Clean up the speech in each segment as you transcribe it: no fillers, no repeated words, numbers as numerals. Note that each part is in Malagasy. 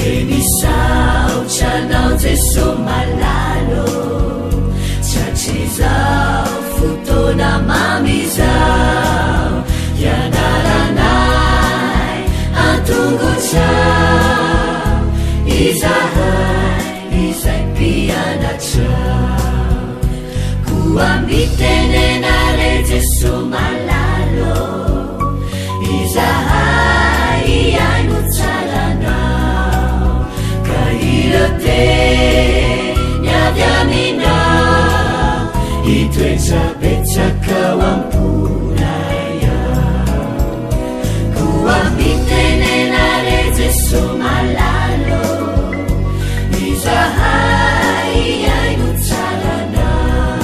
Dia misaotra anao Jeso malala ô, Tratrizao fotoana mamy izao, Hianaranay an-tongotrao, Izahay izay mpianatrao. Koa mitenena re Jeso malala ô, Izahay hihaino tsara anao, Ka ireo teny avy aminao, Hitoetra betsaka ao am-ponay ao. Koa mitenena re Jeso malala ô, Izahay hihaino tsara anao,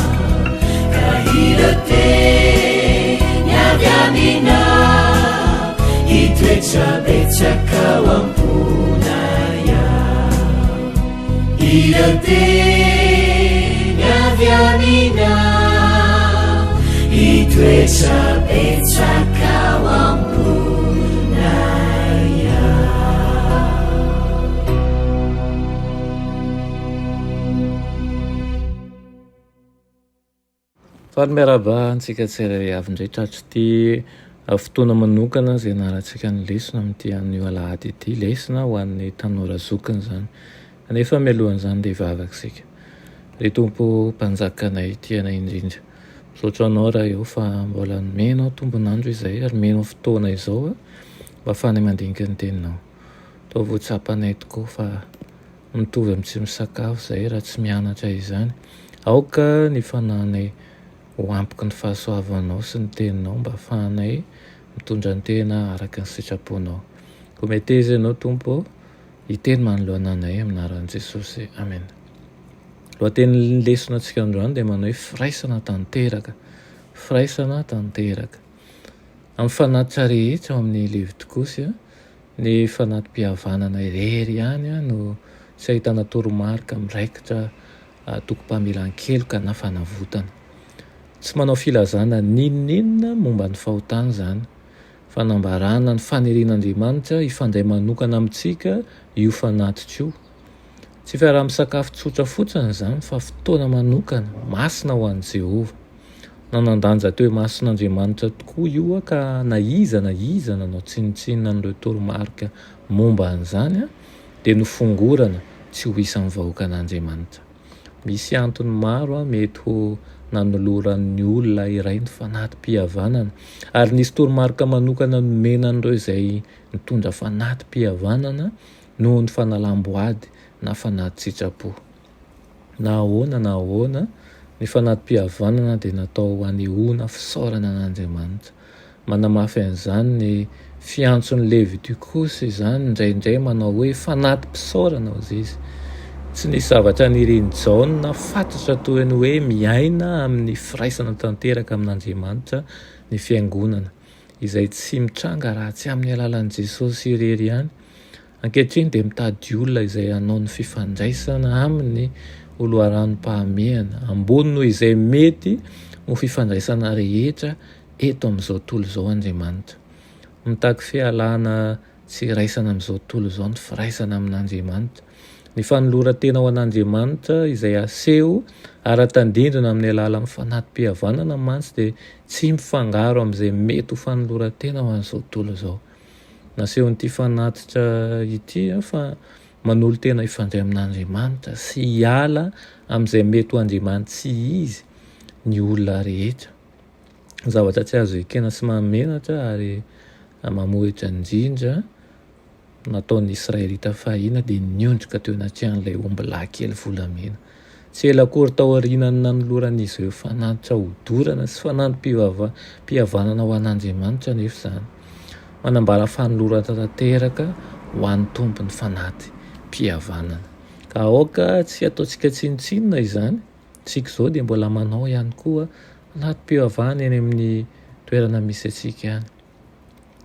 Ka ireo teny avy aminao, Hitoetra betsaka ao am-ponay ao. Ireo teny avy aminao, Hitoetra betsaka ao am-ponay ao. Faly miarahaba antsika tsirairay avy indray tratr'ity fotoana manokana izay ianarantsika ny lesona amin'ity anio alahady ity, lesona ho an'ny tanora zokiny izany. Kanefa mialohan'izany dia hivavaka isika. Ry Tompo Mpanjakanay tianay indrindra, misaotra Anao Ray ô fa mbola nomenao tombon'andro izay ary nomenao fotoana izao mba ahafahanay mandinika ny Teninao. Ataovy ho tsapanay tokoa fa Mitovy amin'ny tsy misakafo izay raha tsy mianatra izany. Aoka ny fanahinay ho ampoky ny fahasoavanao sy ny teninao mba ahafahanay mitondra ny tena araka ny sitraponao. Koa meteza Ianao Tompo ô, hiteny manoloana anay amin'ny anaran'i Jesosy. Amena. Lohatenin'ny lesona antsika androany dia manao hoe firaisana tanteraka. Firaisana tanteraka. Amin'ny fanatitra rehetra ao amin'ny Levitikosy, Ny fanati-pihavanana irery ihany no tsy ahitana toromarika miraikitra tokom-pamelan-keloka na fanavotana. Tsy manao filazana n'inon'inona momba ny fahotana izany. Fanambarana ny fanirian'Andriamanitra hifandray manokana amintsika io fanatitra io. Tsy fiaraha-misakafo tsotra fotsiny izany fa fotoana manokana, masina ho an'i Jehovah. Nanan-danja teo imason'Andriamanitra tokoa io ka na iza na iza nanao tsinontsinona an'ireo toromarika momba an'izany dia nofongorana tsy ho isan'ny vahoakan'Andriamanitra. Misy antony maro mety ho nanoloran'ny olona iray ny fanati-pihavanana, ary nisy toromarika manokana nomena an'ireo izay nitondra fanati-pihavanana noho ny fanalam-boady na fanati-tsitrapo. Na ahoana na ahoana, ny fanati-pihavanana dia natao hanehoana fisaorana an'Andriamanitra. Manamafy an'izany ny fiantson'i Levitikosy izany indraindray manao hoe fanati-pisaorana hozy izy. Tsy nisy zavatra nirin'i Jaona fatratra toy ny hoe miaina amin'ny firaisana tanteraka amin'Andriamanitra ny fiangonana, izay tsy mitranga raha tsy amin'ny alalan'i Jesosy irery ihany. Ankehitriny dia mitady olona izay hanao ny fifandraisana aminy ho loharanom-pahamehana, ambony noho izay mety ho fifandraisana rehetra eto amin'izao tontolo izao Andriamanitra. Mitaky fialana tsy iraisana amin'izao tontolo izao ny firaisana amin'Andriamanitra. Ny fanoloran-tena ho an'Andriamanitra izay aseho ara-tandindona amin'ny alalan'ny fanati-pihavanana mantsy dia tsy mifangaro amin'izay mety ho fanoloran-tena ho an'izao tontolo izao. Nasehon'ity fanatitra ity fa manolo-tena hifandray amin'Andriamanitra sy hiala amin'izay mety ho andriamani-tsy izy ny olona rehetra. Zavatra tsy azo ekena sy mahamenatra ary mamohehitra indrindra nataon'ny Israelita fahiny dia niondrika teo anatrehan'ilay ombilahy kely volamena. Tsy ela akory taorian'ny nanoloran'izy ireo fanatitra hodorana sy fanantim-pihavanana ho an'Andriamanitra anefa izany. Manambara fanolorana tanteraka ho an'ny Tompo ny fanati-pihavanana. Ka aoka tsy hataontsika tsinontsinona izany. Isika izao dia mbola manao ihany koa fanati-pihavana eny amin'ny toerana misy antsika any.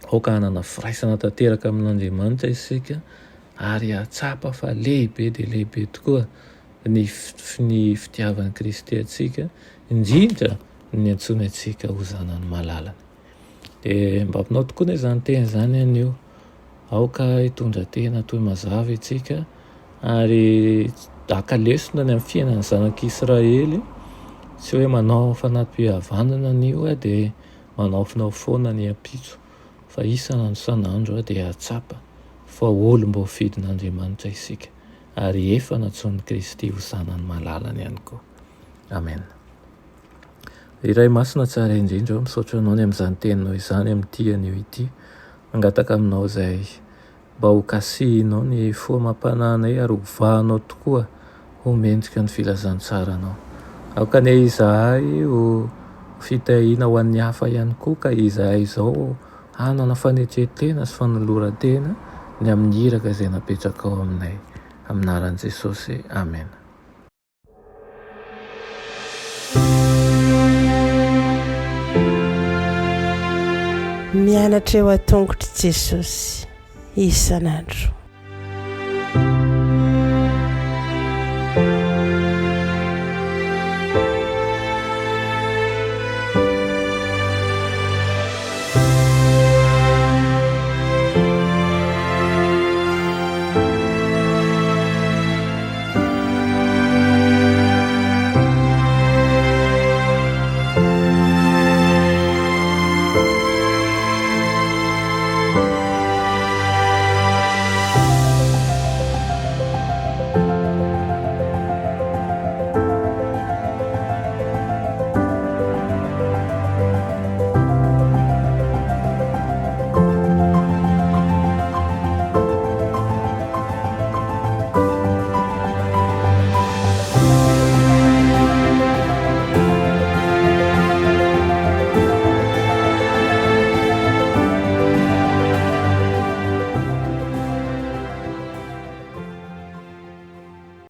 Aoka hanana firaisana tanteraka amin'Andriamanitra isika ary hahatsapa fa lehibe dia lehibe tokoa ny ny fitiavan'i Kristy antsika, indrindra ny niantsoany antsika ho zanany malalany. Dia mba aminao tokoa anie izany teny izany anio. Aoka hitondra tena toy mazava isika ary haka lesona ny amin'ny fiainan'ny zanak'Israely. Tsy hoe manao fanati-pihavanana anio dia manaofinao foana ny ampitso fa isan'andro isan'andro dia hahatsapa fa olom-boafidin'Andriamanitra isika ary efa nantsoin'i Kristy ho zanany malalany ihany koa. Amen. Ry Ray Masina tsara indrindra ô, misaotra Anao ny amin'izany Teninao izany amin'ity anio ity. Mangataka Aminao izahay mba ho kasihinao ny fo amam-panahinay ary hovahanao tokoa ho mendrika ny filazantsaranao. Aoka anie izahay ho fitahiana ho an'ny hafa ihany koa ka izahay izao hanana fanetren-tena sy fanoloran-tena ny amin'ny iraka izay napetrakao aminay. Amin'ny anaran'i Jesosy. Amena. Mianatra eo an-tongotr'i Jesosy isan'andro.